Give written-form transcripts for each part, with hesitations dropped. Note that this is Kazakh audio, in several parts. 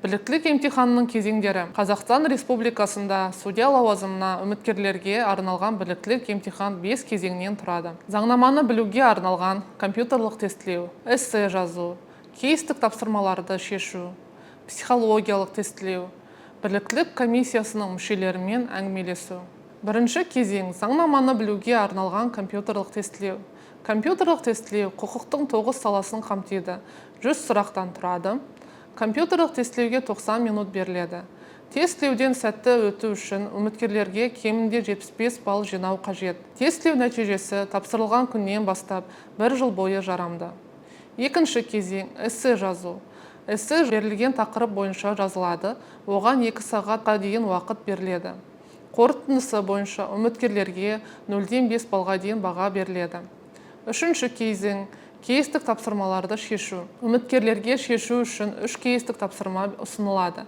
Біліктілік емтиханының кезеңдері. Қазақстан Республикасында судья лауазымына үміткерлерге арналған біліктілік емтихан бес кезеңнен тұрады: заңнаманы білуге арналған компьютерлік тестілеу, эссе жазу, кейстік тапсырмаларды шешу, психологиялық тестілеу, біліктілік комиссиясының мүшелерімен әңгімелесу. Бірінші кезең – заңнаманы білуге арналған компьютерлік тестілеу. Компьютерлік тестілеу құқықтың тоғыз саласын қамтиды, 100 сұрақтан тұрады. Компьютерлік тестілеуге 90 минут беріледі. Тестілеуден сәтті өту үшін үміткерлерге кемінде 75 балл жинау қажет. Тестілеу нәтижесі тапсырылған күннен бастап бір жыл бойы жарамды. Екінші кезең – эссе жазу. Эссе берілген тақырып бойынша жазылады, оған 2 сағатқа дейін уақыт беріледі. Қорытындысы бойынша үміткерлерге 0-ден 5 баллға дейін баға беріледі. Үшінші кезең – кейстік тапсырмаларды шешу. Үміткерлерге шешу үшін үш кейстік тапсырма ұсынылады.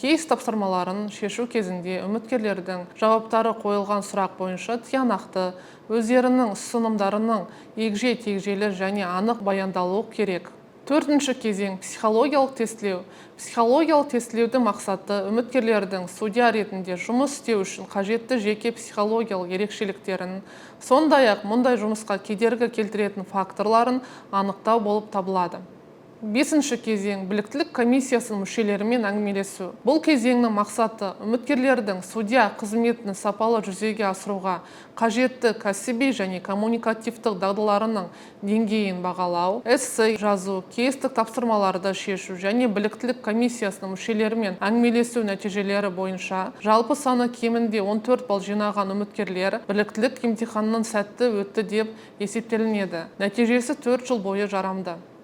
Кейс тапсырмаларын шешу кезінде үміткерлердің жауаптары қойылған сұрақ бойынша тиянақты, өздерінің ұсынымдарының егжей тегжейлі және анық баяндалуы керек. Төртінші кезең – психологиялық тестілеу. Психологиялық тестілеудің мақсаты – үміткерлердің судья ретінде жұмыс істеу үшін қажетті жеке психологиялық ерекшеліктерін, сондай ақ мұндай жұмысқа кедергі келтіретін факторларын анықтау болып табылады. Бесінші кезең – біліктілік комиссиясының мүшелерімен әңгімелесу. Бұл кезеңнің мақсаты – үміткерлердің судья қызметін сапалы жүзеге асыруға қажетті кәсіби және коммуникативтік дағдыларының деңгейін бағалау. Эссе жазу, кейстік тапсырмаларды шешу және біліктілік комиссиясының мүшелерімен әңгімелесу нәтижелері бойынша жалпы саны кемінде 14 балл жинаған үміткерлер біліктілік емтиханынан сәтті өтті деп есептелінеді. Нәтижесі 4 жыл бойы жарамды.